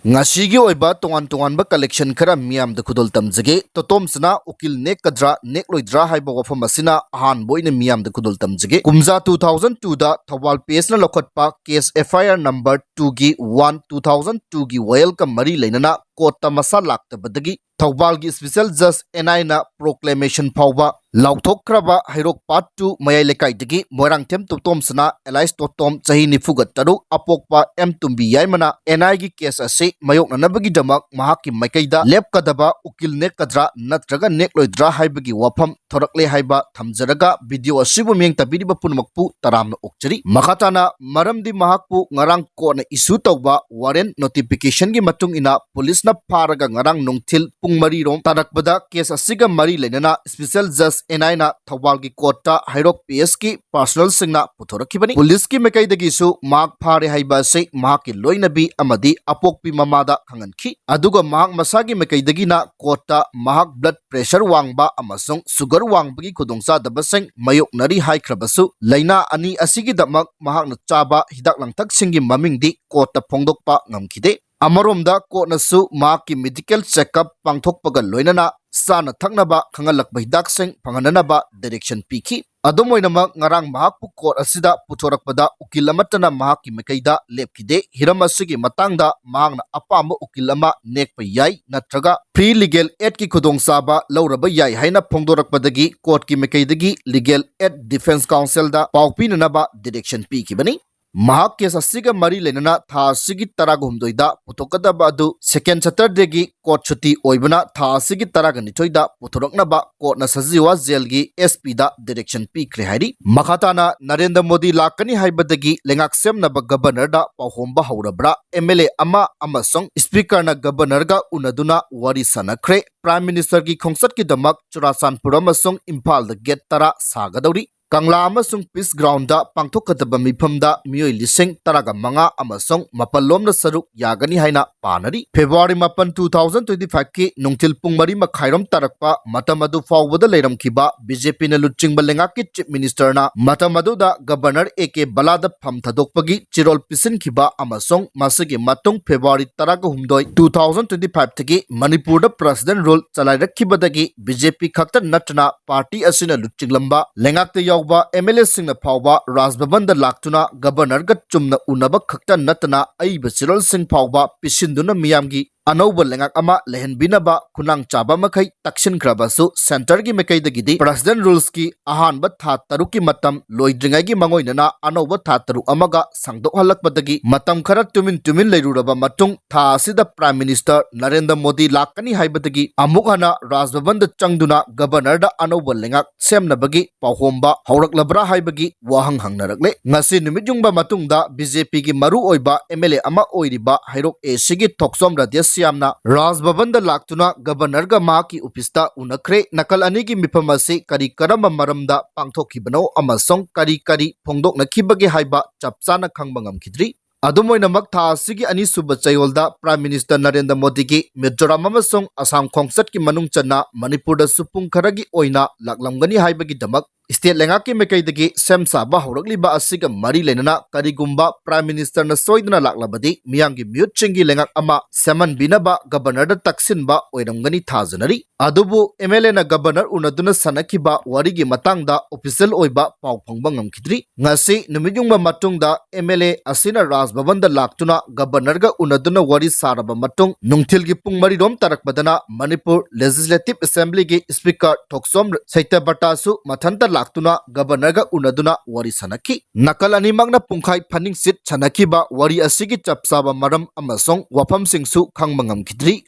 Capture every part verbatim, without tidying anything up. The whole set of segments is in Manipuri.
ꯉꯁꯤꯒꯤ ꯑꯣꯏꯕ ꯇꯣꯉꯥꯟ ꯇꯣꯉꯥꯟꯕ collection ꯈꯔ ꯃꯤꯌꯥꯝꯗ ꯈꯨꯗꯣꯜ ꯇꯝꯖꯒꯦ꯫ ꯇꯣꯇꯣꯝꯁꯅꯥ ꯎꯀꯤꯜ ꯅꯦꯛꯀꯗ꯭ꯔꯥ ꯅꯦꯛꯂꯣꯏꯗ꯭ꯔꯥ ꯍꯥꯏꯕ ꯋꯥꯐꯝ ꯑꯁꯤꯅ ꯑꯍꯥꯟꯕ ꯑꯣꯏꯅ ꯃꯤꯌꯥꯝꯗ ꯈꯨꯗꯣꯜ ꯇꯝꯖꯒꯦ꯫ ꯀꯨꯝꯖꯥ two thousand twoꯗ ꯊꯧꯕꯥꯜ PSꯅ ꯂꯧꯈꯠꯄ case FIR number twoꯒꯤ one two thousand twoꯒꯤ ꯋꯥꯌꯦꯜꯒ ꯃꯔꯤ ꯂꯩꯅꯅ courtꯇ ꯃꯁꯥ ꯂꯥꯛꯇꯕꯗꯒꯤ ꯊꯧꯕꯥꯜꯒꯤ special judge NIꯅ proclamation ꯐꯥꯎꯕ ꯂꯥꯎꯊꯣꯛꯈ꯭ꯔꯕ ꯍꯩꯔꯣꯛ part two ꯃꯌꯥꯏ ꯂꯩꯀꯥꯏꯗꯒꯤ ꯃꯣꯏꯔꯥꯡꯊꯦꯝ ꯇꯣꯇꯣꯝꯁꯅꯥ alias ꯇꯣꯇꯣꯝ ꯆꯍꯤ ꯅꯤꯐꯨꯒ ꯇꯔꯨꯛ ꯑꯄꯣꯛꯄ M ꯇꯣꯝꯕꯤ ꯌꯥꯏꯃꯅ NIꯒꯤ case ꯑꯁꯤ ꯃꯥꯌꯣꯛꯅꯅꯕꯒꯤꯗꯃꯛ ꯃꯍꯥꯛꯀꯤ ꯃꯥꯏꯀꯩꯗ ꯂꯦꯞꯀꯗꯕ ꯎꯀꯤꯜ ꯅꯦꯛꯀꯗ꯭ꯔꯥ ꯅꯠꯇ꯭ꯔꯒ ꯅꯦꯛꯂꯣꯏꯗ꯭ꯔꯥ ꯍꯥꯏꯕꯒꯤ ꯋꯥꯐꯝ ꯊꯣꯔꯛꯂꯦ ꯍꯥꯏꯕ ꯊꯝꯖꯔꯒ video ꯑꯁꯤꯕꯨ ꯃꯤꯠꯌꯦꯡ ꯇꯥꯕꯤꯔꯤꯕ ꯄꯨꯝꯅꯃꯛꯄꯨ ꯇꯔꯥꯝꯅ ꯑꯣꯛꯆꯔꯤ꯫ ꯃꯈꯥ ꯇꯥꯅ ꯃꯔꯝꯗꯤ ꯃꯍꯥꯛꯄꯨ ꯉꯔꯥꯡ courtꯅ issue ꯇꯧꯕ warrant notificationꯒꯤ ꯃꯇꯨꯡ ꯏꯟꯅ policeꯅ ꯐꯥꯔꯒ ꯉꯔꯥꯡ ꯅꯨꯡꯊꯤꯜ ꯄꯨꯡ ꯃꯔꯤ ꯔꯣꯝ ꯇꯥꯔꯛꯄꯗ case ꯑꯁꯤꯒ ꯃꯔꯤ ꯂꯩꯅꯅ special judge NIꯅ ꯊꯧꯕꯥꯜꯒꯤ courtꯇ ꯍꯩꯔꯣꯛ PSꯀꯤ personnelꯁꯤꯡꯅ ꯄꯨꯊꯣꯔꯛꯈꯤꯕꯅꯤ꯫ Policeꯀꯤ ꯃꯥꯏꯀꯩꯗꯒꯤꯁꯨ ꯃꯍꯥꯛ ꯐꯥꯔꯦ ꯍꯥꯏꯕ ꯑꯁꯤ ꯃꯍꯥꯛꯀꯤ ꯂꯣꯏꯅꯕꯤ ꯑꯃꯗꯤ ꯑꯄꯣꯛꯄꯤ ꯃꯃꯥꯗ ꯈꯪꯍꯟꯈꯤ꯫ ꯑꯗꯨꯒ ꯃꯍꯥꯛ ꯃꯁꯥꯒꯤ ꯃꯥꯏꯀꯩꯗꯒꯤꯅ courtꯇ ꯃꯍꯥꯛ blood pressure ꯋꯥꯡꯕ ꯑꯃꯁꯨꯡ sugar ꯋꯥꯡꯕꯒꯤ ꯈꯨꯗꯣꯡꯆꯥꯗꯕꯁꯤꯡ ꯃꯥꯌꯣꯛꯅꯔꯤ ꯍꯥꯏꯈ꯭ꯔꯕꯁꯨ, ꯂꯥꯏꯅꯥ ꯑꯅꯤ ꯑꯁꯤꯒꯤꯗꯃꯛ ꯃꯍꯥꯛꯅ ꯆꯥꯕ ꯍꯤꯗꯥꯛ ꯂꯥꯡꯊꯛꯁꯤꯡꯒꯤ ꯃꯃꯤꯡꯗꯤ courtꯇ ꯐꯣꯡꯗꯣꯛꯄ ꯉꯝꯈꯤꯗꯦ꯫ ꯑꯃꯔꯣꯝꯗ courtꯅꯁꯨ ꯃꯍꯥꯛꯀꯤ medical checkup ꯄꯥꯡꯊꯣꯛꯄꯒ ꯂꯣꯏꯅꯅ ꯆꯥꯅ ꯊꯛꯅꯕ ꯈꯪꯍꯜꯂꯛꯄ ꯍꯤꯗꯥꯛꯁꯤꯡ ꯐꯪꯍꯟꯅꯅꯕ direction ꯄꯤꯈꯤ꯫ ꯑꯗꯨꯝ ꯑꯣꯏꯅꯃꯛ, ꯉꯔꯥꯡ ꯃꯍꯥꯛꯄꯨ court ꯑꯁꯤꯗ ꯄꯨꯊꯣꯔꯛꯄꯗ ꯎꯀꯤꯜ ꯑꯃꯠꯇꯅ ꯃꯍꯥꯛꯀꯤ ꯃꯥꯏꯀꯩꯗ ꯂꯦꯞꯈꯤꯗꯦ꯫ ꯍꯤꯔꯝ ꯑꯁꯤꯒꯤ ꯃꯇꯥꯡꯗ ꯃꯍꯥꯛꯅ ꯑꯄꯥꯝꯕ ꯎꯀꯤꯜ ꯑꯃ ꯅꯦꯛꯄ ꯌꯥꯏ ꯅꯠꯇ꯭ꯔꯒ free legal aidꯀꯤ ꯈꯨꯗꯣꯡꯆꯥꯕ ꯂꯧꯔꯕ ꯌꯥꯏ ꯍꯥꯏꯅ ꯐꯣꯡꯗꯣꯔꯛꯄꯗꯒꯤ courtꯀꯤ ꯃꯥꯏꯀꯩꯗꯒꯤ Legal Aid Defence Councilꯗ ꯄꯥꯎ ꯄꯤꯅꯅꯕ direction ꯄꯤꯈꯤꯕꯅꯤ꯫ ꯃꯍꯥꯛ case ꯑꯁꯤꯒ ꯃꯔꯤ ꯂꯩꯅꯅ ꯊꯥ ꯑꯁꯤꯒꯤ ꯇꯔꯥꯒ ꯍꯨꯝꯗꯣꯏꯗ ꯄꯨꯊꯣꯛꯀꯗꯕ ꯑꯗꯨ second Saturdayꯒꯤ court ꯁꯨꯇꯤ ꯑꯣꯏꯕꯅ ꯊꯥ ꯑꯁꯤꯒꯤ ꯇꯔꯥꯒ ꯅꯤꯊꯣꯏꯗ ꯄꯨꯊꯣꯔꯛꯅꯕ courtꯅ ꯁꯖꯤꯋꯥ jailꯒꯤ SPꯗ direction ꯄꯤꯈ꯭ꯔꯦ ꯍꯥꯏꯔꯤ꯫ ꯃꯈꯥ ꯇꯥꯅ ꯅꯔꯦꯟꯗ꯭ꯔ ꯃꯣꯗꯤ ꯂꯥꯛꯀꯅꯤ ꯍꯥꯏꯕꯗꯒꯤ ꯂꯩꯉꯥꯛ ꯁꯦꯝꯅꯕ governorꯗ ꯄꯥꯎꯍꯣꯝꯕ ꯍꯧꯔꯕ꯭ꯔꯥ? MLA ꯑꯃ ꯑꯃꯁꯨꯡ speakerꯅ governorꯒ ꯎꯅꯗꯨꯅ ꯋꯥꯔꯤ ꯁꯥꯟꯅꯈ꯭ꯔꯦ꯫ Prime ministerꯒꯤ ꯈꯣꯡꯆꯠꯀꯤꯗꯃꯛ ꯆꯨꯔꯥꯆꯥꯟꯄꯨꯔ ꯑꯃꯁꯨꯡ ꯏꯝꯐꯥꯜꯗ gate ꯇꯔꯥ ꯁꯥꯒꯗꯧꯔꯤ꯫ ꯀꯪꯂꯥ ꯑꯃꯁꯨꯡ ꯄꯤꯁ ꯒ꯭ꯔꯥꯎꯟꯗ ꯄꯥꯡꯊꯣꯛꯀꯗꯕ ꯃꯤꯐꯝꯗ ꯃꯤꯑꯣꯏ ꯂꯤꯁꯤꯡ ꯇꯔꯥꯒ ꯃꯉꯥ ꯑꯃꯁꯨꯡ ꯃꯥꯄꯜ ꯂꯣꯝꯅ ꯁꯔꯨꯛ ꯌꯥꯒꯅꯤ ꯍꯥꯏꯅ ꯄꯥꯅꯔꯤ꯫ ꯐꯦꯕ꯭ꯔꯨꯋꯥꯔꯤ ꯃꯥꯄꯟ, two thousand twenty five ꯀꯤ ꯅꯨꯡꯊꯤꯜ ꯄꯨꯡ ꯃꯔꯤ ꯃꯈꯥꯏꯔꯣꯝ ꯇꯥꯔꯛꯄ ꯃꯇꯝ ꯑꯗꯨ ꯐꯥꯎꯕꯗ ꯂꯩꯔꯝꯈꯤꯕ ꯕꯤ ꯖꯦ ꯄꯤꯅ ꯂꯨꯆꯤꯡꯕ ꯂꯩꯉꯥꯛꯀꯤ ꯆꯤꯐ ꯃꯤꯅꯤꯁꯇꯔꯅ ꯃꯇꯝ ꯑꯗꯨꯗ ꯒꯕꯔꯅꯔ ꯑꯦ ꯀꯦ ꯕꯂꯥꯗ ꯐꯝ ꯊꯥꯗꯣꯛꯄꯒꯤ ꯆꯤꯔꯣꯜ ꯄꯤꯁꯤꯟꯈꯤꯕ ꯑꯃꯁꯨꯡ ꯃꯁꯤꯒꯤ ꯃꯇꯨꯡ ꯐꯦꯕ꯭ꯔꯨꯋꯥꯔꯤ ꯇꯔꯥꯒ ꯍꯨꯝꯗꯣꯏ, two thousand twenty five ꯇꯒꯤ ꯃꯅꯤꯄꯨꯔꯗ ꯄ꯭ꯔꯁꯤꯗꯦꯟ ꯔꯨꯜ ꯆꯂꯥꯏꯔꯛꯈꯤꯕꯗꯒꯤ ꯕꯤ ꯖꯦ ꯄꯤ ꯈꯛꯇ ꯅꯠꯇꯅ ꯄꯥꯔꯇꯤ ꯑꯁꯤꯅ ꯂꯨꯆꯤꯡꯂꯝꯕ ꯂꯩꯉꯥꯛꯇ ꯌꯥꯎꯕ ꯑꯦꯝ ꯑꯦꯜ ꯑꯦꯁꯤꯡꯅ ꯐꯥꯎꯕ ꯔꯥꯖ ꯚꯕꯟꯗ ꯂꯥꯛꯇꯨꯅ ꯒꯕꯔꯅꯔꯒ ꯆꯨꯝꯅ ꯎꯅꯕ ꯈꯛꯇ ꯅꯠꯇꯅ ꯑꯏꯕ ꯆꯤꯔꯣꯜꯁꯤꯡ ꯐꯥꯎꯕ ꯄꯤꯁꯤꯟꯗꯨꯅ ꯃꯤꯌꯥꯝꯒꯤ ꯑꯅꯧꯕ ꯂꯩꯉꯥꯛ ꯑꯃ ꯂꯩꯍꯟꯕꯤꯅꯕ ꯈꯨꯅꯥꯡ ꯆꯥꯕ ꯃꯈꯩ ꯇꯛꯁꯤꯟꯈ꯭ꯔꯕꯁꯨ, ꯁꯦꯟꯇꯔꯒꯤ ꯃꯥꯏꯀꯩꯗꯒꯤꯗꯤ ꯄ꯭ꯔꯁꯤꯗꯦꯟ ꯔꯨꯜꯁꯀꯤ ꯑꯍꯥꯟꯕ ꯊꯥ ꯇꯔꯨꯛꯀꯤ ꯃꯇꯝ ꯂꯣꯏꯗ꯭ꯔꯤꯉꯩꯒꯤ ꯃꯥꯡꯑꯣꯏꯅꯅ ꯑꯅꯧꯕ ꯊꯥ ꯇꯔꯨꯛ ꯑꯃꯒ ꯁꯥꯡꯗꯣꯛꯍꯜꯂꯛꯄꯗꯒꯤ ꯃꯇꯝ ꯈꯔ ꯇꯨꯃꯤꯟ ꯇꯨꯃꯤꯟ ꯂꯩꯔꯨꯔꯕ ꯃꯇꯨꯡ, ꯊꯥ ꯑꯁꯤꯗ ꯄ꯭ꯔꯥꯏꯝ ꯃꯤꯅꯤꯁꯇꯔ ꯅꯔꯦꯟꯗ꯭ꯔ ꯃꯣꯗꯤ ꯂꯥꯛꯀꯅꯤ ꯍꯥꯏꯕꯗꯒꯤ ꯑꯃꯨꯛ ꯍꯟꯅ ꯔꯥꯖ ꯚꯕꯟꯗ ꯆꯪꯗꯨꯅ ꯒꯕꯔꯅꯔꯗ ꯑꯅꯧꯕ ꯂꯩꯉꯥꯛ ꯁꯦꯝꯅꯕꯒꯤ ꯄꯥꯎꯍꯣꯝꯕ ꯍꯧꯔꯛꯂꯕ꯭ꯔꯥ ꯍꯥꯏꯕꯒꯤ ꯋꯥꯍꯪ ꯍꯪꯅꯔꯛꯂꯦ꯫ ꯉꯁꯤ ꯅꯨꯃꯤꯠ ꯌꯨꯡꯕ ꯃꯇꯨꯡꯗ ꯕꯤ ꯖꯦ ꯄꯤꯒꯤ ꯃꯔꯨꯑꯣꯏꯕ ꯑꯦꯝ ꯑꯦꯜ ꯑꯦ ꯑꯃ ꯑꯣꯏꯔꯤꯕ ꯍꯩꯔꯣꯛ ꯑꯦ ꯁꯤꯒꯤ ꯊꯣꯛꯆꯣꯝ ꯔꯥꯙꯦꯁ꯭ꯌꯥꯝꯅ ꯔꯥꯖ ꯚꯕꯟꯗ ꯂꯥꯛꯇꯨꯅ ꯒꯕꯔꯅꯔꯒ ꯃꯍꯥꯛꯀꯤ ꯑꯣꯐꯤꯁꯇ ꯎꯅꯈ꯭ꯔꯦ꯫ ꯅꯥꯀꯜ ꯑꯅꯤꯒꯤ ꯃꯤꯐꯝ ꯑꯁꯤ ꯀꯔꯤ ꯀꯔꯝꯕ ꯃꯔꯝꯗ ꯄꯥꯡꯊꯣꯛꯈꯤꯕꯅꯣ ꯑꯃꯁꯨꯡ ꯀꯔꯤ ꯀꯔꯤ ꯐꯣꯡꯗꯣꯛꯅꯈꯤꯕꯒꯦ ꯍꯥꯏꯕ ꯆꯞ ꯆꯥꯅ ꯈꯪꯕ ꯉꯝꯈꯤꯗ꯭ꯔꯤ꯫ ꯑꯗꯨꯝ ꯑꯣꯏꯅꯃꯛ, ꯊꯥ ꯑꯁꯤꯒꯤ ꯑꯅꯤꯁꯨꯕ ꯆꯌꯣꯜꯗ ꯄ꯭ꯔꯥꯏꯝ ꯃꯤꯅꯤꯁꯇꯔ ꯅꯔꯦꯟꯗ꯭ꯔ ꯃꯣꯗꯤꯒꯤ ꯃꯤꯖꯣꯔꯥꯝ ꯑꯃꯁꯨꯡ ꯑꯁꯥꯝ ꯈꯣꯡꯆꯠꯀꯤ ꯃꯅꯨꯡ ꯆꯟꯅ ꯃꯅꯤꯄꯨꯔꯗꯁꯨ ꯄꯨꯡ ꯈꯔꯒꯤ ꯑꯣꯏꯅ ꯂꯥꯛꯂꯝꯒꯅꯤ ꯍꯥꯏꯕꯒꯤꯗꯃꯛ ꯁ꯭ꯇꯦꯠ ꯂꯩꯉꯥꯛꯀꯤ ꯃꯥꯏꯀꯩꯗꯒꯤ ꯁꯦꯝ ꯁꯥꯕ ꯍꯧꯔꯛꯂꯤꯕ ꯑꯁꯤꯒ ꯃꯔꯤ ꯂꯩꯅꯅ ꯀꯔꯤꯒꯨꯝꯕ ꯄ꯭ꯔꯥꯏꯝ ꯃꯤꯅꯤꯁꯇꯔꯅ ꯁꯣꯏꯗꯅ ꯂꯥꯛꯂꯕꯗꯤ ꯃꯤꯌꯥꯝꯒꯤ ꯃꯤꯍꯨꯠꯁꯤꯡꯒꯤ ꯂꯩꯉꯥꯛ ꯑꯃ ꯁꯦꯝꯍꯟꯕꯤꯅꯕ ꯒꯕꯔꯅꯔꯗ ꯇꯛꯁꯤꯟꯕ ꯑꯣꯏꯔꯝꯒꯅꯤ ꯊꯥꯖꯅꯔꯤ꯫ ꯑꯗꯨꯕꯨ ꯑꯦꯝ ꯑꯦꯜ ꯑꯦꯅ ꯒꯕꯔꯅꯔ ꯎꯅꯗꯨꯅ ꯁꯥꯟꯅꯈꯤꯕ ꯋꯥꯔꯤꯒꯤ ꯃꯇꯥꯡꯗ ꯑꯣꯐꯤꯁꯤꯌꯦꯜ ꯑꯣꯏꯕ ꯄꯥꯎ ꯐꯪꯕ ꯉꯝꯈꯤꯗ꯭ꯔꯤ꯫ ꯉꯁꯤ ꯅꯨꯃꯤꯠ ꯌꯨꯡꯕ ꯃꯇꯨꯡꯗ ꯑꯦꯝ ꯑꯦꯜ ꯑꯦ ꯑꯁꯤꯅ ꯔꯥꯖ ꯚꯕꯟꯗ ꯂꯥꯛꯇꯨꯅ ꯒꯕꯔꯅꯔꯒ ꯎꯅꯗꯨꯅ ꯋꯥꯔꯤ ꯁꯥꯔꯕ ꯃꯇꯨꯡ, ꯅꯨꯡꯊꯤꯜꯒꯤ ꯄꯨꯡ ꯃꯔꯤꯔꯣꯝ ꯇꯥꯔꯛꯄꯗꯅ ꯃꯅꯤꯄꯨꯔ ꯂꯦꯖꯤꯁꯂꯦꯇꯤꯚ ꯑꯦꯁꯦꯝꯕ꯭ꯂꯤꯒꯤ ꯁ꯭ꯄꯤꯀꯔ ꯊꯣꯛꯆꯣꯝ ꯁꯩꯇꯕꯇꯥꯁꯨ ꯃꯊꯟꯇ ꯂꯥꯛꯇꯨꯅ ꯒꯕꯔꯅꯔꯒ ꯎꯅꯗꯨꯅ ꯋꯥꯔꯤ ꯁꯥꯟꯅꯈꯤ꯫ ꯅꯥꯀꯜ ꯑꯅꯤꯃꯛꯅ ꯄꯨꯡꯈꯥꯏ ꯐꯥꯅꯤꯡꯆꯤꯠ ꯁꯥꯟꯅꯈꯤꯕ ꯋꯥꯔꯤ ꯑꯁꯤꯒꯤ ꯆꯞ ꯆꯥꯕ ꯃꯔꯝ ꯑꯃꯁꯨꯡ ꯋꯥꯐꯝꯁꯤꯡꯁꯨ ꯈꯪꯕ ꯉꯝꯈꯤꯗ꯭ꯔꯤ꯫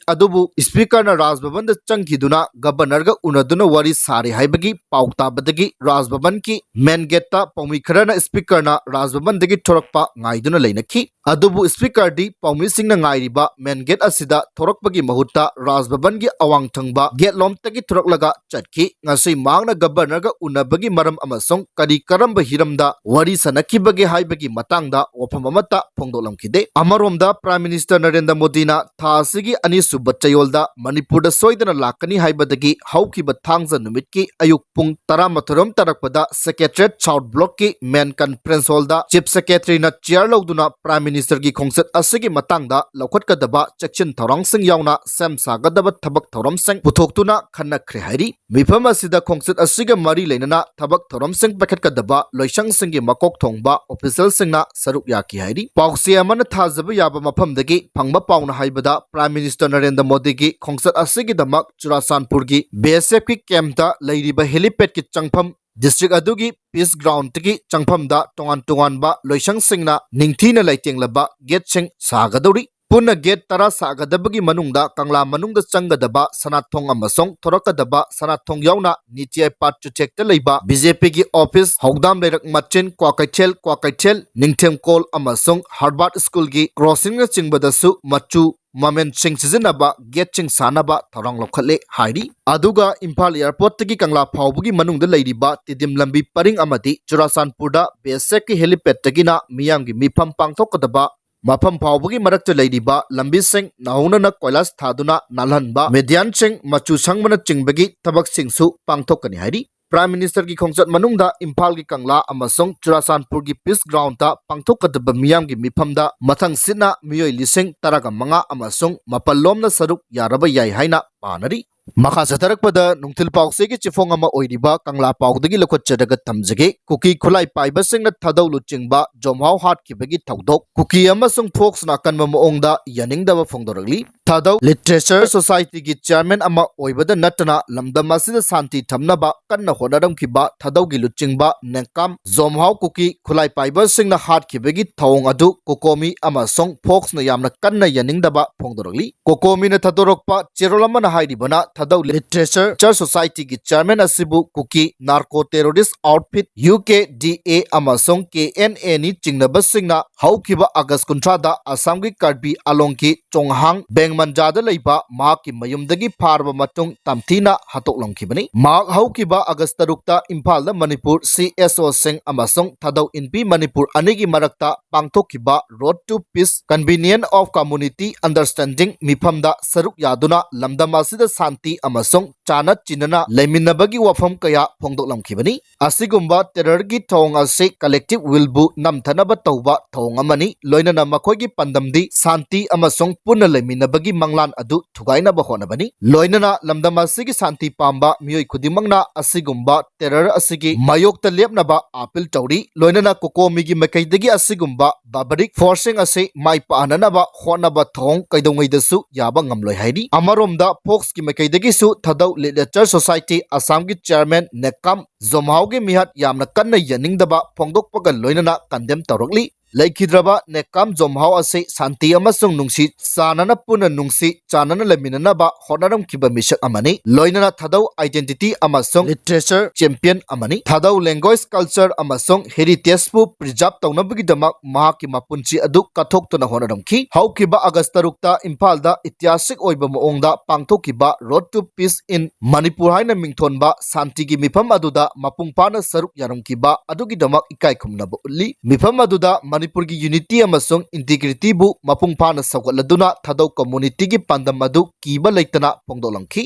ꯑꯗꯨꯕꯨ ꯁ꯭ꯄꯤꯀꯔꯅ ꯔꯥꯖ ꯚꯕꯟꯗ ꯆꯪꯈꯤꯗꯨꯅ ꯒꯕꯔꯅꯔꯒ ꯎꯅꯗꯨꯅ ꯋꯥꯔꯤ ꯁꯥꯔꯦ ꯍꯥꯏꯕꯒꯤ ꯄꯥꯎ ꯇꯥꯕꯗꯒꯤ ꯔꯥꯖ ꯚꯕꯟꯒꯤ ꯃꯦꯟ ꯒꯦꯠꯇ ꯄꯥꯎꯃꯤ ꯈꯔꯅ ꯁ꯭ꯄꯤꯀꯔꯅ ꯔꯥꯖ ꯚꯕꯟꯗꯒꯤ ꯊꯣꯔꯛꯄ ꯉꯥꯏꯗꯨꯅ ꯂꯩꯅꯈꯤ꯫ ꯑꯗꯨꯕꯨ ꯁ꯭ꯄꯤꯀꯔꯗꯤ ꯄꯥꯎꯃꯤꯁꯤꯡꯅ ꯉꯥꯏꯔꯤꯕ ꯃꯦꯟ ꯒꯦꯠ ꯑꯁꯤꯗ ꯊꯣꯔꯛꯄꯒꯤ ꯃꯍꯨꯠꯇ ꯔꯥꯖ ꯚꯕꯟꯒꯤ ꯑꯋꯥꯡ ꯊꯪꯕ ꯒꯦꯠ ꯂꯣꯝꯇꯒꯤ ꯊꯣꯔꯛꯂꯒ ꯆꯠꯈꯤ꯫ ꯉꯁꯤ ꯃꯍꯥꯛꯅ ꯒꯕꯔꯅꯔꯒ ꯎꯅꯕꯒꯤ ꯃꯔꯝ ꯑꯃꯁꯨꯡ ꯀꯔꯤ ꯀꯔꯝꯕ ꯍꯤꯔꯝꯗ ꯋꯥꯔꯤ ꯁꯥꯟꯅꯈꯤꯕꯒꯦ ꯍꯥꯏꯕꯒꯤ ꯃꯇꯥꯡꯗ ꯋꯥꯐꯝ ꯑꯃꯠꯇ ꯐꯣꯡꯗꯣꯛꯂꯝꯈꯤꯗꯦ꯫ ꯑꯃꯔꯣꯝꯗ, Prime Minister ꯅꯔꯦꯟꯗ꯭ꯔ ꯃꯣꯗꯤꯅ ꯊꯥ ꯑꯁꯤꯒꯤ ꯑꯅꯤꯁꯨꯕ ꯆꯌꯣꯜꯗ ꯃꯅꯤꯄꯨꯔꯗ ꯁꯣꯏꯗꯅ ꯂꯥꯛꯀꯅꯤ ꯍꯥꯏꯕꯗꯒꯤ ꯍꯧꯈꯤꯕ ꯊꯥꯡꯖ ꯅꯨꯃꯤꯠꯀꯤ ꯑꯌꯨꯛ ꯄꯨꯡ ꯇꯔꯥꯃꯥꯊꯣꯏꯔꯣꯝ ꯇꯥꯔꯛꯄꯗ Secretariat South Blockꯀꯤ Main Conference Hallꯗ Chief Secretaryꯅ chair ꯂꯧꯗꯨꯅ Prime Ministerꯒꯤ ꯈꯣꯡꯆꯠ ꯑꯁꯤꯒꯤ ꯃꯇꯥꯡꯗ ꯂꯧꯈꯠꯀꯗꯕ ꯆꯦꯛꯁꯤꯟ ꯊꯧꯔꯥꯡꯁꯤꯡ ꯌꯥꯎꯅ ꯁꯦꯝ ꯁꯥꯒꯗꯕ ꯊꯕꯛ ꯊꯧꯔꯝꯁꯤꯡ ꯄꯨꯊꯣꯛꯇꯨꯅ ꯈꯟꯅꯈ꯭ꯔꯦ ꯍꯥꯏꯔꯤ꯫ ꯃꯤꯐꯝ ꯑꯁꯤꯗ ꯈꯣꯡꯆꯠ ꯑꯁꯤꯒ ꯃꯔꯤ ꯂꯩꯅꯅ ꯊꯕꯛ ꯊꯧꯔꯝꯁꯤꯡ ꯄꯥꯏꯈꯠꯀꯗꯕ ꯂꯣꯏꯁꯪꯁꯤꯡꯒꯤ ꯃꯀꯣꯛ ꯊꯣꯡꯕ officialꯁꯤꯡꯅ ꯁꯔꯨꯛ ꯌꯥꯈꯤ ꯍꯥꯏꯔꯤ꯫ ꯄꯥꯎꯆꯦ ꯑꯃꯅ ꯊꯥꯖꯕ ꯌꯥꯕ ꯃꯐꯝꯗꯒꯤ ꯐꯪꯕ ꯄꯥꯎꯅ ꯍꯥꯏꯕꯗ, Prime Minister ꯅꯔꯦꯟꯗ꯭ꯔ ꯃꯣꯗꯤꯒꯤ ꯈꯣꯡꯆꯠ ꯑꯁꯤꯒꯤꯗꯃꯛ ꯆꯨꯔꯥꯆꯥꯟꯄꯨꯔꯒꯤ BSFꯀꯤ campꯇ ꯂꯩꯔꯤꯕ helipadꯀꯤ ꯆꯪꯐꯝ, district ꯑꯗꯨꯒꯤ peace groundꯇꯒꯤ ꯆꯪꯐꯝꯗ ꯇꯣꯉꯥꯟ ꯇꯣꯉꯥꯟꯕ ꯂꯣꯏꯁꯪꯁꯤꯡꯅ ꯅꯤꯡꯊꯤꯅ ꯂꯩꯇꯦꯡꯂꯕ gateꯁꯤꯡ ꯁꯥꯒꯗꯧꯔꯤ꯫ ꯄꯨꯟꯅ gate ꯇꯔꯥ ꯁꯥꯒꯗꯕꯒꯤ ꯃꯅꯨꯡꯗ ꯀꯪꯂꯥ ꯃꯅꯨꯡꯗ ꯆꯪꯒꯗꯕ ꯁꯅꯥꯊꯣꯡ ꯑꯃꯁꯨꯡ ꯊꯣꯔꯛꯀꯗꯕ ꯁꯅꯥꯊꯣꯡ ꯌꯥꯎꯅ ꯅꯤꯇꯤ ꯑꯥꯌꯣꯒ ꯆꯨꯊꯦꯛꯇ ꯂꯩꯕ BJPꯒꯤ office, ꯍꯧꯗꯥꯝ ꯂꯩꯔꯛ ꯃꯆꯤꯟ, ꯀ꯭ꯋꯥꯀꯩꯊꯦꯜ, ꯀ꯭ꯋꯥꯀꯩꯊꯦꯜ, ꯅꯤꯡꯊꯦꯝꯀꯣꯜ ꯑꯃꯁꯨꯡ Herbert Schoolꯒꯤ crossingꯅꯆꯤꯡꯕꯗꯁꯨ ꯃꯆꯨ ꯃꯃꯦꯟꯁꯤꯡ ꯁꯤꯖꯤꯟꯅꯕ gateꯁꯤꯡ ꯁꯥꯅꯕ ꯊꯧꯔꯥꯡ ꯂꯧꯈꯠꯂꯦ ꯍꯥꯏꯔꯤ꯫ ꯑꯗꯨꯒ ꯏꯝꯐꯥꯜ airportꯇꯒꯤ ꯀꯪꯂꯥ ꯐꯥꯎꯕꯒꯤ ꯃꯅꯨꯡꯗ ꯂꯩꯔꯤꯕ ꯇꯤꯗꯤꯝ ꯂꯝꯕꯤ ꯄꯔꯤꯡ ꯑꯃꯗꯤ ꯆꯨꯔꯥꯆꯥꯟꯄꯨꯔꯗ BSFꯀꯤ helipadꯇꯒꯤꯅ ꯃꯤꯌꯥꯝꯒꯤ ꯃꯤꯐꯝ ꯄꯥꯡꯊꯣꯛꯀꯗꯕ ꯃꯐꯝ ꯐꯥꯎꯕꯒꯤ ꯃꯔꯛꯇ ꯂꯩꯔꯤꯕ ꯂꯝꯕꯤꯁꯤꯡ ꯅꯧꯍꯧꯅꯅ ꯀꯣꯏꯂꯥꯁ ꯊꯥꯗꯨꯅ ꯅꯥꯜꯍꯟꯕ, medianꯁꯤꯡ ꯃꯆꯨ ꯁꯪꯕꯅꯆꯤꯡꯕꯒꯤ ꯊꯕꯛꯁꯤꯡꯁꯨ ꯄꯥꯡꯊꯣꯛꯀꯅꯤ ꯍꯥꯏꯔꯤ꯫ Prime Ministerꯒꯤ ꯈꯣꯡꯆꯠ ꯃꯅꯨꯡꯗ ꯏꯝꯐꯥꯜꯒꯤ ꯀꯪꯂꯥ ꯑꯃꯁꯨꯡ ꯆꯨꯔꯥꯆꯥꯟꯄꯨꯔꯒꯤ peace groundꯇ ꯄꯥꯡꯊꯣꯛꯀꯗꯕ ꯃꯤꯌꯥꯝꯒꯤ ꯃꯤꯐꯝꯗ ꯃꯊꯪ ꯁꯤꯠꯅ ꯃꯤꯑꯣꯏ ꯂꯤꯁꯤꯡ ꯇꯔꯥꯒ ꯃꯉꯥ ꯑꯃꯁꯨꯡ ꯃꯥꯄꯜ ꯂꯣꯝꯅ ꯁꯔꯨꯛ ꯌꯥꯔꯕ ꯌꯥꯏ ꯍꯥꯏꯅ ꯄꯥꯅꯔꯤ꯫ ꯃꯈꯥ ꯆꯠꯊꯔꯛꯄꯗ ꯅꯨꯡꯊꯤꯜ ꯄꯥꯎꯆꯦꯒꯤ ꯆꯦꯐꯣꯡ ꯑꯃ ꯑꯣꯏꯔꯤꯕ ꯀꯪꯂꯥ ꯄꯥꯎꯗꯒꯤ ꯂꯧꯈꯠꯆꯔꯒ ꯊꯝꯖꯒꯦ꯫ ꯀꯨꯀꯤ ꯈꯨꯠꯂꯥꯏ ꯄꯥꯏꯕꯁꯤꯡꯅ ꯊꯥꯗꯧ ꯂꯨꯆꯤꯡꯕ ꯖꯣꯝꯍꯥꯎ ꯍꯥꯠꯈꯤꯕꯒꯤ ꯊꯧꯗꯣꯛ ꯀꯨꯀꯤ ꯑꯃꯁꯨꯡ ꯐꯣꯛꯁꯅ ꯑꯀꯟꯕ ꯃꯑꯣꯡꯗ ꯌꯥꯅꯤꯡꯗꯕ ꯐꯣꯡꯗꯣꯔꯛꯂꯤ꯫ ꯊꯥꯗꯧ Literature Societyꯒꯤ chairman ꯑꯃ ꯑꯣꯏꯕꯗ ꯅꯠꯇꯅ ꯂꯝꯗꯝ ꯑꯁꯤꯗ ꯁꯥꯟꯇꯤ ꯊꯝꯅꯕ ꯀꯟꯅ ꯍꯣꯠꯅꯔꯝꯈꯤꯕ ꯊꯥꯗꯧꯒꯤ ꯂꯨꯆꯤꯡꯕ ꯅꯦꯡꯀꯥꯝ ꯖꯣꯝꯍꯥꯎ ꯀꯨꯀꯤ ꯈꯨꯠꯂꯥꯏ ꯄꯥꯏꯕꯁꯤꯡꯅ ꯍꯥꯠꯈꯤꯕꯒꯤ ꯊꯧꯑꯣꯡ ꯑꯗꯨ ꯀꯣꯀꯣꯃꯤ ꯑꯃꯁꯨꯡ ꯐꯣꯛꯁꯅ ꯌꯥꯝꯅ ꯀꯟꯅ ꯌꯥꯅꯤꯡꯗꯕ ꯐꯣꯡꯗꯣꯔꯛꯂꯤ꯫ ꯀꯣꯀꯣꯃꯤꯅ ꯊꯥꯗꯣꯔꯛꯄ ꯆꯦꯔꯣꯜ ꯑꯃꯅ ꯍꯥꯏꯔꯤꯕꯅ ꯊꯥꯗꯧ ꯂꯤꯇꯔꯦꯆꯔ ꯁꯣꯁꯥꯏꯇꯤꯒꯤ ꯆꯤꯌꯔꯃꯦꯟ ꯑꯁꯤꯕꯨ ꯀꯨꯀꯤ narco terrorist outfit U K ꯗꯤ ꯑꯦ ꯑꯃꯁꯨꯡ ꯀꯦ ꯑꯦꯟ ꯑꯦꯅꯤ ꯆꯤꯡꯅꯕꯁꯤꯡꯅ ꯍꯧꯈꯤꯕ ꯑꯥꯒꯁ ꯀꯨꯟꯊ꯭ꯔꯥꯗ ꯑꯁꯥꯝꯒꯤ ꯀꯥꯔꯕꯤ ꯑꯂꯣꯡꯒꯤ ꯆꯣꯡꯍꯥꯡ ꯕꯦꯡꯃꯟꯖꯥꯗ ꯂꯩꯕ ꯃꯍꯥꯛꯀꯤ ꯃꯌꯨꯝꯗꯒꯤ ꯐꯥꯔꯕ ꯃꯇꯨꯡ ꯇꯝꯊꯤꯅ ꯍꯥꯠꯇꯣꯛꯂꯝꯈꯤꯕꯅꯤ꯫ ꯃꯍꯥꯛ ꯍꯧꯈꯤꯕ ꯑꯥꯒꯁ ꯇꯔꯨꯛꯇ ꯏꯝꯐꯥꯜꯗ ꯃꯅꯤꯄꯨꯔ ꯁꯤ ꯑꯦꯁ ꯑꯣꯁꯤꯡ ꯑꯃꯁꯨꯡ ꯊꯥꯗꯧ ꯏꯟꯄꯤ ꯃꯅꯤꯄꯨꯔ ꯑꯅꯤꯒꯤ ꯃꯔꯛꯇ ꯄꯥꯡꯊꯣꯛꯈꯤꯕ Road to Peace Convenient of Community Understanding ꯃꯤꯐꯝꯗ ꯁꯔꯨꯛ ꯌꯥꯗꯨꯅ ꯂꯝꯗꯝ ꯑꯁꯤꯗ ꯁꯥꯟꯇꯤ ꯑꯃꯁꯨꯡ ꯆꯥꯅ ꯆꯤꯟꯅꯅ ꯂꯩꯃꯤꯟꯅꯕꯒꯤ ꯋꯥꯐꯝ ꯀꯌꯥ ꯐꯣꯡꯗꯣꯛꯂꯝꯈꯤꯕꯅꯤ꯫ ꯑꯁꯤꯒꯨꯝꯕ ꯇꯦꯔꯔꯒꯤ ꯊꯧꯑꯣꯡ ꯑꯁꯤ ꯀꯂꯦꯛꯇꯤꯚ ꯋꯤꯜꯕꯨ ꯅꯝꯊꯅꯕ ꯇꯧꯕ ꯊꯧꯑꯣꯡ ꯑꯃꯅꯤ, ꯂꯣꯏꯅꯅ ꯃꯈꯣꯏꯒꯤ ꯄꯥꯟꯗꯝꯗꯤ ꯁꯥꯟꯇꯤ ꯑꯃꯁꯨꯡ ꯄꯨꯟꯅ ꯂꯩꯃꯤꯟꯅꯕꯒꯤ ꯃꯪꯂꯥꯟ ꯑꯗꯨ ꯊꯨꯒꯥꯏꯅꯕ ꯍꯣꯠꯅꯕꯅꯤ꯫ ꯂꯣꯏꯅꯅ ꯂꯝꯗꯝ ꯑꯁꯤꯒꯤ ꯁꯥꯟꯇꯤ ꯄꯥꯝꯕ ꯃꯤꯑꯣꯏ ꯈꯨꯗꯤꯡꯃꯛꯅ ꯑꯁꯤꯒꯨꯝꯕ ꯇꯦꯔꯔ ꯑꯁꯤꯒꯤ ꯃꯥꯌꯣꯛꯇ ꯂꯦꯞꯅꯕ ꯑꯥꯄꯤꯜ ꯇꯧꯔꯤ꯫ ꯂꯣꯏꯅꯅ ꯀꯣꯀꯣꯃꯤꯒꯤ ꯃꯥꯏꯀꯩꯗꯒꯤ ꯑꯁꯤꯒꯨꯝꯕ ꯕꯥꯔꯕꯥꯔꯤꯛ ꯐꯣꯔꯁꯁꯤꯡ ꯑꯁꯤ ꯃꯥꯏ ꯄꯥꯛꯍꯟꯅꯕ ꯍꯣꯠꯅꯕ ꯊꯧꯑꯣꯡ ꯀꯩꯗꯧꯉꯩꯗꯁꯨ ꯌꯥꯕ ꯉꯝꯂꯣꯏ ꯍꯥꯏꯔꯤ꯫ ꯑꯃꯔꯣꯝꯗ ꯐꯣꯛꯁꯀꯤ ꯃꯥꯏꯀꯩꯗꯒꯤꯁꯨ ꯊꯥꯗꯧ ꯂꯤꯇꯔꯦꯆꯔ ꯁꯣꯁꯥꯏꯇꯤ ꯑꯁꯥꯝꯒꯤ ꯆꯤꯌꯔꯃꯦꯟ ꯅꯦꯛꯀꯥꯝ ꯖꯣꯝꯍꯥꯎꯒꯤ ꯃꯤꯍꯥꯠ ꯌꯥꯝꯅ ꯀꯟꯅ ꯌꯥꯅꯤꯡꯗꯕ ꯐꯣꯡꯗꯣꯛꯄꯒ ꯂꯣꯏꯅꯅ ꯀꯟꯗꯦꯝ ꯇꯧꯔꯛꯂꯤ꯫ ꯂꯩꯈꯤꯗ꯭ꯔꯕ ꯅꯦꯛꯀꯥꯝ ꯖꯣꯝꯍꯥꯎ ꯑꯁꯤ ꯁꯥꯟꯇꯤ ꯑꯃꯁꯨꯡ ꯅꯨꯡꯁꯤ ꯆꯥꯟꯅꯅ ꯄꯨꯟꯅ ꯅꯨꯡꯁꯤ ꯆꯥꯟꯅꯅ ꯂꯩꯃꯤꯟꯅꯅꯕ ꯍꯣꯠꯅꯔꯝꯈꯤꯕ ꯃꯤꯁꯛ ꯑꯃꯅꯤ꯫ ꯂꯣꯏꯅꯅ ꯊꯥꯗꯧ ꯑꯥꯏꯗꯦꯟꯇꯤꯇꯤ ꯑꯃꯁꯨꯡ ꯂꯤꯇꯔꯦꯆꯔ ꯆꯦꯝꯄꯤꯌꯟ ꯑꯃꯅꯤ꯫ ꯊꯥꯗꯧ ꯂꯦꯡꯒ꯭ꯋꯦꯖ, ꯀꯜꯆꯔ ꯑꯃꯁꯨꯡ ꯍꯦꯔꯤꯇꯦꯖꯄꯨ ꯄ꯭ꯔꯤꯖꯥꯔꯚ ꯇꯧꯅꯕꯒꯤꯗꯃꯛ ꯃꯍꯥꯛꯀꯤ ꯃꯄꯨꯟꯁꯤ ꯑꯗꯨ ꯀꯠꯊꯣꯛꯇꯨꯅ ꯍꯣꯠꯅꯔꯝꯈꯤ꯫ ꯍꯧꯈꯤꯕ ꯑꯥꯒꯁ ꯇꯔꯨꯛꯇ ꯏꯝꯐꯥꯜꯗ ꯏꯇꯤꯍꯥꯁꯤꯛ ꯑꯣꯏꯕ ꯃꯑꯣꯡꯗ ꯄꯥꯡꯊꯣꯛꯈꯤꯕ Road to Peace in Manipur ꯍꯥꯏꯅ ꯃꯤꯡꯊꯣꯟꯕ ꯁꯥꯟꯇꯤꯒꯤ ꯃꯤꯐꯝ ꯑꯗꯨꯗ ꯃꯄꯨꯡ ꯐꯥꯅ ꯁꯔꯨꯛ ꯌꯥꯔꯝꯈꯤꯕ ꯑꯗꯨꯒꯤꯗꯃꯛ ꯏꯀꯥꯏ ꯈꯨꯝꯅꯕ ꯎꯠꯂꯤ꯫ ꯃꯤꯐꯝ ꯑꯗꯨꯗ ꯃꯅꯤꯄꯨꯔꯒꯤ ꯌꯨꯅꯤꯇꯤ ꯑꯃꯁꯨꯡ ꯏꯟꯇꯤꯒ꯭ꯔꯤꯇꯤꯕꯨ ꯃꯄꯨꯡ ꯐꯥꯅ ꯁꯧꯒꯠꯂꯗꯨꯅ ꯊꯥꯗꯧ ꯀꯝꯃꯨꯅꯤꯇꯤꯒꯤ ꯄꯥꯟꯗꯝ ꯑꯗꯨ ꯀꯤꯕ ꯂꯩꯇꯅ ꯐꯣꯡꯗꯣꯛꯂꯝꯈꯤ꯫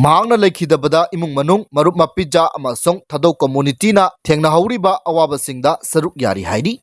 ꯃꯍꯥꯛꯅ ꯂꯩꯈꯤꯗꯕꯗ ꯏꯃꯨꯡ ꯃꯅꯨꯡ, ꯃꯔꯨꯞ ꯃꯄꯤꯖꯥ ꯑꯃꯁꯨꯡ ꯊꯥꯗꯧ ꯀꯝꯃꯨꯅꯤꯇꯤꯅ ꯊꯦꯡꯅꯍꯧꯔꯤꯕ ꯑꯋꯥꯕꯁꯤꯡꯗ ꯁꯔꯨꯛ ꯌꯥꯔꯤ ꯍꯥꯏꯔꯤ꯫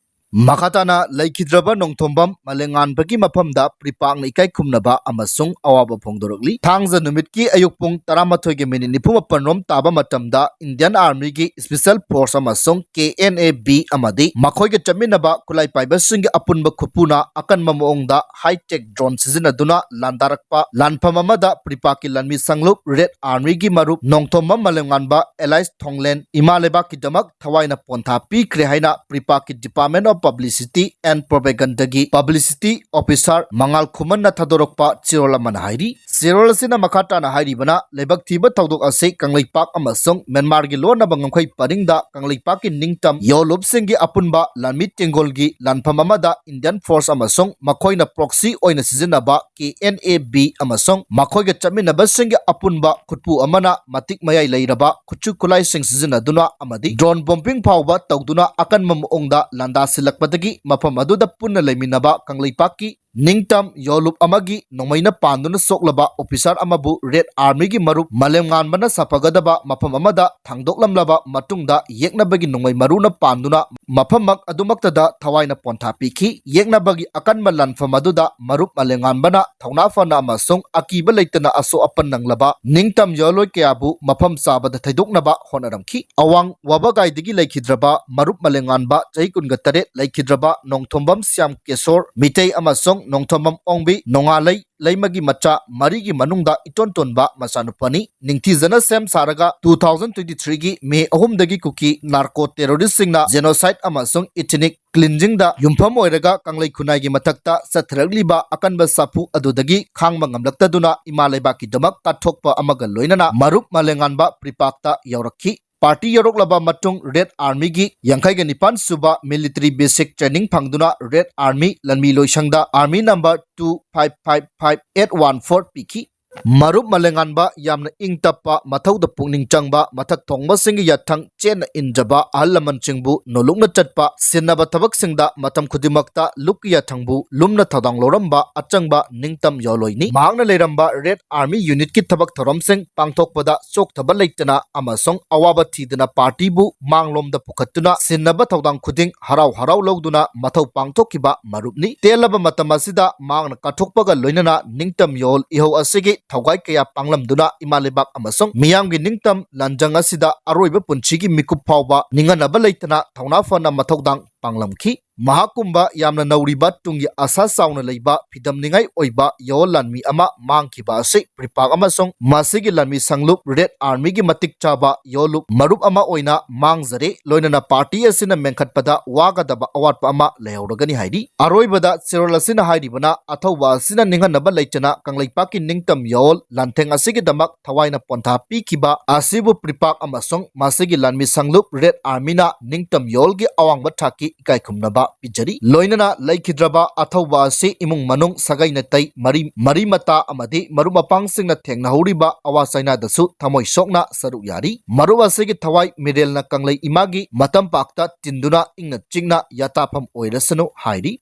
ꯃꯈꯥ ꯇꯥꯅ ꯂꯩꯈꯤꯗ꯭ꯔꯕ ꯅꯣꯡꯊꯣꯝꯕꯝ ꯃꯂꯦꯉꯥꯟꯕꯒꯤ ꯃꯐꯝꯗ ꯄ꯭ꯔꯤꯄꯥꯛꯅ ꯏꯀꯥꯏ ꯈꯨꯝꯅꯕ ꯑꯃꯁꯨꯡ ꯑꯋꯥꯕ ꯐꯣꯡꯗꯣꯔꯛꯂꯤ꯫ ꯊꯥꯡꯖ ꯅꯨꯃꯤꯠꯀꯤ ꯑꯌꯨꯛ ꯄꯨꯡ ꯇꯔꯥꯃꯥꯊꯣꯏꯒꯤ ꯃꯤꯅꯤꯠ ꯅꯤꯐꯨ ꯃꯥꯄꯟ ꯔꯣꯝ ꯇꯥꯕ ꯃꯇꯝꯗ ꯏꯟꯗꯤꯌꯟ ꯑꯥꯔꯃꯤꯒꯤ ꯁ꯭ꯄꯦꯁꯦꯜ ꯐꯣꯔꯁ ꯑꯃꯁꯨꯡ ꯀꯦ ꯑꯦꯟ ꯑꯦ ꯕꯤ ꯑꯃꯗꯤ ꯃꯈꯣꯏꯒ ꯆꯠꯃꯤꯟꯅꯕ ꯈꯨꯠꯂꯥꯏ ꯄꯥꯏꯕꯁꯤꯡꯒꯤ ꯑꯄꯨꯟꯕ ꯈꯨꯄꯨꯅ ꯑꯀꯟꯕ ꯃꯑꯣꯡꯗ ꯍꯥꯏ-ꯇꯦꯛ ꯗ꯭ꯔꯣꯟ ꯁꯤꯖꯤꯟꯅꯗꯨꯅ ꯂꯥꯟꯗꯥꯔꯛꯄ ꯂꯥꯟꯐꯝ ꯑꯃꯗ ꯄ꯭ꯔꯤꯄꯥꯛꯀꯤ ꯂꯥꯟꯃꯤ ꯁꯪꯂꯨꯞ ꯔꯦꯗ ꯑꯥꯔꯃꯤꯒꯤ ꯃꯔꯨꯞ ꯅꯣꯡꯊꯣꯝꯕꯝ ꯃꯂꯦꯝꯉꯥꯟꯕ ꯑꯦꯂꯥꯏꯁ ꯊꯣꯡꯂꯦꯟ ꯏꯃꯥ ꯂꯩꯕꯥꯛꯀꯤꯗꯃꯛ ꯊꯋꯥꯏꯅ ꯄꯣꯟꯊꯥ ꯄꯤꯈ꯭ꯔꯦ ꯍꯥꯏꯅ ꯄ꯭ꯔꯤꯄꯥꯛꯀꯤ ꯗꯤꯄꯥꯔꯠꯃꯦꯟ ꯑꯣꯐ Publicity and Propagandaꯒꯤ Publicity Officer ꯃꯉꯥꯜ ꯈꯨꯃꯟꯅ ꯊꯥꯗꯣꯔꯛꯄ ꯆꯦꯔꯣꯜ ꯑꯃꯅ ꯍꯥꯏꯔꯤ꯫ ꯆꯦꯔꯣꯜ ꯑꯁꯤꯅ ꯃꯈꯥ ꯇꯥꯅ ꯍꯥꯏꯔꯤꯕꯅ, ꯂꯩꯕꯛ ꯊꯤꯕ ꯊꯧꯗꯣꯛ ꯑꯁꯤ ꯀꯪꯂꯩꯄꯥꯛ ꯑꯃꯁꯨꯡ ꯃ꯭ꯌꯥꯟꯃꯥꯔꯒꯤ ꯂꯣꯟꯅꯕ ꯉꯝꯈꯩ ꯄꯔꯤꯡꯗ ꯀꯪꯂꯩꯄꯥꯛꯀꯤ ꯅꯤꯡꯇꯝ ꯌꯣꯂꯨꯞꯁꯤꯡꯒꯤ ꯑꯄꯨꯟꯕ ꯂꯥꯟꯃꯤ ꯇꯦꯡꯒꯣꯜꯒꯤ ꯂꯥꯟꯐꯝ ꯑꯃꯗ Indian Force ꯑꯃꯁꯨꯡ ꯃꯈꯣꯏꯅ proxy ꯑꯣꯏꯅ ꯁꯤꯖꯤꯟꯅꯕ K N A B ꯑꯃꯁꯨꯡ ꯃꯈꯣꯏꯒ ꯆꯠꯃꯤꯟꯅꯕꯁꯤꯡꯒꯤ ꯑꯄꯨꯟꯕ ꯈꯨꯠꯄꯨ ꯑꯃꯅ ꯃꯇꯤꯛ ꯃꯌꯥꯏ ꯂꯩꯔꯕ ꯈꯨꯠꯁꯨ ꯈꯨꯠꯂꯥꯏꯁꯤꯡ ꯁꯤꯖꯤꯟꯅꯗꯨꯅ ꯑꯃꯗꯤ drone bombing ꯐꯥꯎꯕ ꯇꯧꯗꯨꯅ ꯑꯀꯟꯕ ꯃꯑꯣꯡꯗ ꯂꯥꯟꯗꯥ ꯁꯤꯜꯂꯛꯄꯗꯒꯤ ꯃꯐꯝ ꯑꯗꯨꯗ ꯄꯨꯟꯅ ꯂꯩꯃꯤꯟꯅꯕ ꯀꯪꯂꯩꯄꯥꯛꯀꯤ ꯅꯤꯡꯇꯝ ꯌꯣꯂꯨꯞ ꯑꯃꯒꯤ ꯅꯣꯡꯃꯩꯅ ꯄꯥꯟꯗꯨꯅ ꯁꯣꯛꯂꯕ officer ꯑꯃꯕꯨ Red Armyꯒꯤ ꯃꯔꯨꯞ ꯃꯥꯂꯦꯝꯉꯥꯟꯕꯅ ꯁꯥꯐꯒꯗꯕ ꯃꯐꯝ ꯑꯃꯗ ꯊꯥꯡꯗꯣꯛꯂꯝꯂꯕ ꯃꯇꯨꯡꯗ ꯌꯦꯛꯅꯕꯒꯤ ꯅꯣꯡꯃꯩ ꯃꯔꯨꯅ ꯄꯥꯟꯗꯨꯅ ꯃꯐꯝꯃꯛ ꯑꯗꯨꯃꯛꯇꯗ ꯊꯋꯥꯏꯅ ꯄꯣꯟꯊꯥ ꯄꯤꯈꯤ꯫ ꯌꯦꯛꯅꯕꯒꯤ ꯑꯀꯟꯕ ꯂꯥꯟꯐꯝ ꯑꯗꯨꯗ ꯃꯔꯨꯞ ꯃꯥꯂꯦꯝꯉꯥꯟꯕꯅ ꯊꯧꯅꯥ ꯐꯅ ꯑꯃꯁꯨꯡ ꯑꯀꯤꯕ ꯂꯩꯇꯅ ꯑꯁꯣꯛ ꯑꯄꯟ ꯅꯪꯂꯕ ꯅꯤꯡꯇꯝ ꯌꯣꯂꯣꯏ ꯀꯌꯥꯕꯨ ꯃꯐꯝ ꯆꯥꯕꯗ ꯊꯩꯗꯣꯛꯅꯕ ꯍꯣꯠꯅꯔꯝꯈꯤ꯫ ꯑꯋꯥꯡ ꯋꯥꯕꯒꯥꯏꯗꯒꯤ ꯂꯩꯈꯤꯗ꯭ꯔꯕ ꯃꯔꯨꯞ ꯃꯥꯂꯦꯝꯉꯥꯟꯕ ꯆꯍꯤ ꯀꯨꯟꯒ ꯇꯔꯦꯠ ꯂꯩꯈꯤꯗ꯭ꯔꯕ ꯅꯣꯡꯊꯣꯝꯕꯝ ꯁ꯭ꯌꯥꯝ ꯀꯦꯁꯣꯔ ꯃꯤꯇꯩ ꯑꯃꯁꯨꯡ ꯅꯣꯡꯊꯣꯝꯕꯝ ꯑꯣꯡꯕꯤ ꯅꯣꯡꯉꯥꯂꯩ ꯂꯩꯃꯒꯤ ꯃꯆꯥ ꯃꯔꯤꯒꯤ ꯃꯅꯨꯡꯗ ꯏꯇꯣꯟ ꯇꯣꯟꯕ ꯃꯆꯥꯅꯨꯄꯥꯅꯤ꯫ ꯅꯤꯡꯊꯤꯖꯅ ꯁꯦꯝ ꯁꯥꯔꯒ two thousand twenty threeꯒꯤ May ꯑꯍꯨꯝꯗꯒꯤ ꯀꯨꯀꯤ narco terroristꯁꯤꯡꯅ genocide ꯑꯃꯁꯨꯡ ethnic cleansingꯗ ꯌꯨꯝꯐꯝ ꯑꯣꯏꯔꯒ ꯀꯪꯂꯩ ꯈꯨꯟꯅꯥꯏꯒꯤ ꯃꯊꯛꯇ ꯆꯠꯊꯔꯛꯂꯤꯕ ꯑꯀꯟꯕ ꯁꯥꯐꯨ ꯑꯗꯨꯗꯒꯤ ꯈꯥꯡꯕ ꯉꯝꯂꯛꯇꯗꯨꯅ ꯏꯃꯥ ꯂꯩꯕꯥꯛꯀꯤꯗꯃꯛ ꯀꯠꯊꯣꯛꯄ ꯑꯃꯒ ꯂꯣꯏꯅꯅ ꯃꯔꯨꯞ ꯃꯥꯂꯦꯝꯉꯥꯟꯕ ꯄ꯭ꯔꯤꯄꯥꯛꯇ ꯌꯧꯔꯛꯈꯤ꯫ Party ꯌꯧꯔꯛꯂꯕ ꯃꯇꯨꯡ Red Armyꯒꯤ ꯌꯥꯡꯈꯩꯒ ꯅꯤꯄꯥꯟ ꯁꯨꯕ Military Basic Training ꯐꯪꯗꯨꯅ Red Army ꯂꯥꯟꯃꯤ ꯂꯣꯏꯁꯪꯗ Army number two five five five eight one four ꯄꯤꯈꯤ꯫ ꯃꯔꯨꯞ ꯃꯥꯂꯦꯝꯉꯥꯟꯕ ꯌꯥꯝꯅ ꯏꯪ ꯇꯞꯄ, ꯃꯊꯧꯗ ꯄꯨꯛꯅꯤꯡ ꯆꯪꯕ, ꯃꯊꯛ ꯊꯣꯡꯕꯁꯤꯡꯒꯤ ꯌꯥꯊꯪ ꯆꯦꯠꯅ ꯏꯟꯖꯕ, ꯑꯍꯜ ꯂꯃꯟꯁꯤꯡꯕꯨ ꯅꯣꯂꯨꯛꯅ ꯆꯠꯄ, ꯁꯤꯟꯅꯕ ꯊꯕꯛꯁꯤꯡꯗ ꯃꯇꯝ ꯈꯨꯗꯤꯡꯃꯛꯇ ꯂꯨꯞꯀꯤ ꯌꯥꯊꯪꯕꯨ ꯂꯨꯝꯅ ꯊꯧꯗꯥꯡ ꯂꯧꯔꯝꯕ ꯑꯆꯪꯕ ꯅꯤꯡꯇꯝ ꯌꯣꯂꯣꯏꯅꯤ꯫ ꯃꯍꯥꯛꯅ ꯂꯩꯔꯝꯕ Red Army unitꯀꯤ ꯊꯕꯛ ꯊꯧꯔꯝꯁꯤꯡ ꯄꯥꯡꯊꯣꯛꯄꯗ ꯆꯣꯛꯊꯕ ꯂꯩꯇꯅ ꯑꯃꯁꯨꯡ ꯑꯋꯥꯕ ꯊꯤꯗꯅ partyꯕꯨ ꯃꯥꯡꯂꯣꯝꯗ ꯄꯨꯈꯠꯇꯨꯅ ꯁꯤꯟꯅꯕ ꯊꯧꯗꯥꯡ ꯈꯨꯗꯤꯡ ꯍꯔꯥꯎ ꯍꯔꯥꯎ ꯂꯧꯗꯨꯅ ꯃꯊꯧ ꯄꯥꯡꯊꯣꯛꯈꯤꯕ ꯃꯔꯨꯞꯅꯤ꯫ ꯇꯦꯜꯂꯕ ꯃꯇꯝ ꯑꯁꯤꯗ ꯃꯍꯥꯛꯅ ꯀꯠꯊꯣꯛꯄꯒ ꯂꯣꯏꯅꯅ ꯅꯤꯡꯇꯝ ꯌꯣꯜ ꯏꯍꯧ ꯑꯁꯤꯒꯤ ꯊꯧꯒꯥꯏ ꯀꯌꯥ ꯄꯥꯡꯂꯝꯗꯨꯅ ꯏꯃꯥ ꯂꯩꯕꯥꯛ ꯑꯃꯁꯨꯡ ꯃꯤꯌꯥꯝꯒꯤ ꯅꯤꯡꯇꯝ ꯂꯥꯟꯖꯪ ꯑꯁꯤꯗ ꯑꯔꯣꯏꯕ ꯄꯨꯟꯁꯤꯒꯤ ꯃꯤꯀꯨꯞ ꯐꯥꯎꯕ ꯅꯤꯡꯍꯟꯅꯕ ꯂꯩꯇꯅ ꯊꯧꯅꯥ ꯐꯅ ꯃꯊꯧꯗꯥꯡ ꯄꯥꯡꯂꯝꯈꯤ꯫ ꯃꯍꯥꯛꯀꯨꯝꯕ ꯌꯥꯝꯅ ꯅꯧꯔꯤꯕ ꯇꯨꯡꯒꯤ ꯑꯁꯥ ꯆꯥꯎꯅ ꯂꯩꯕ ꯐꯤꯗꯝꯅꯤꯡꯉꯥꯏ ꯑꯣꯏꯕ ꯌꯥꯑꯣꯜ ꯂꯥꯟꯃꯤ ꯑꯃ ꯃꯥꯡꯈꯤꯕ ꯑꯁꯤ ꯄ꯭ꯔꯤꯄꯥꯛ ꯑꯃꯁꯨꯡ ꯃꯁꯤꯒꯤ ꯂꯥꯟꯃꯤ ꯁꯪꯂꯨꯞ ꯔꯦꯗ ꯑꯥꯔꯃꯤꯒꯤ ꯃꯇꯤꯛ ꯆꯥꯕ ꯌꯥꯑꯣꯜꯂꯨꯞ ꯃꯔꯨꯞ ꯑꯃ ꯑꯣꯏꯅ ꯃꯥꯡꯖꯔꯦ, ꯂꯣꯏꯅꯅ ꯄꯥꯔꯇꯤ ꯑꯁꯤꯅ ꯃꯦꯟꯈꯠꯄꯗ ꯋꯥꯒꯗꯕ ꯑꯋꯥꯠꯄ ꯑꯃ ꯂꯩꯍꯧꯔꯒꯅꯤ ꯍꯥꯏꯔꯤ꯫ ꯑꯔꯣꯏꯕꯗ ꯆꯦꯔꯣꯜ ꯑꯁꯤꯅ ꯍꯥꯏꯔꯤꯕꯅ ꯑꯊꯧꯕ ꯑꯁꯤꯅ ꯅꯤꯡꯍꯟꯅꯕ ꯂꯩꯇꯅ ꯀꯪꯂꯩꯄꯥꯛꯀꯤ ꯅꯤꯡꯇꯝ ꯌꯥꯑꯣꯜ ꯂꯥꯟꯊꯦꯡ ꯑꯁꯤꯒꯤꯗꯃꯛ ꯊꯋꯥꯏꯅ ꯄꯣꯟꯊꯥ ꯄꯤꯈꯤꯕ ꯑꯁꯤꯕꯨ ꯄ꯭ꯔꯤꯄꯥꯛ ꯑꯃꯁꯨꯡ ꯃꯁꯤꯒꯤ ꯂꯥꯟꯃꯤ ꯁꯪꯂꯨꯞ ꯔꯦꯗ ꯑꯥꯔꯃꯤꯅ ꯅꯤꯡꯇꯝ ꯌꯥꯑꯣꯜꯒꯤ ꯑꯋꯥꯡꯕ ꯊꯥꯛꯀꯤ ꯏꯀꯥꯏ ꯈꯨꯝꯅꯕ ꯄꯤꯖꯔꯤ꯫ ꯂꯣꯏꯅꯅ ꯂꯩꯈꯤꯗ꯭ꯔꯕ ꯑꯊꯧꯕ ꯑꯁꯤ ꯏꯃꯨꯡ ꯃꯅꯨꯡ, ꯁꯥꯒꯩ ꯅꯥꯇꯩ, ꯃꯔꯤ, ꯃꯔꯤ ꯃꯇꯥ ꯑꯃꯗꯤ ꯃꯔꯨꯞ ꯃꯄꯥꯡꯁꯤꯡꯅ ꯊꯦꯡꯅꯍꯧꯔꯤꯕ ꯑꯋꯥ ꯆꯩꯅꯥꯗꯁꯨ ꯊꯃꯣꯏ ꯁꯣꯛꯅ ꯁꯔꯨꯛ ꯌꯥꯔꯤ꯫ ꯃꯔꯨꯞ ꯑꯁꯤꯒꯤ ꯊꯋꯥꯏ ꯃꯤꯔꯦꯜꯅ ꯀꯪꯂꯩ ꯏꯃꯥꯒꯤ ꯃꯇꯝꯄꯥꯛꯇ ꯇꯤꯟꯗꯨꯅ ꯏꯪꯅ ꯆꯤꯛꯅ ꯌꯥꯇꯥꯐꯝ ꯑꯣꯏꯔꯁꯅꯨ ꯍꯥꯏꯔꯤ꯫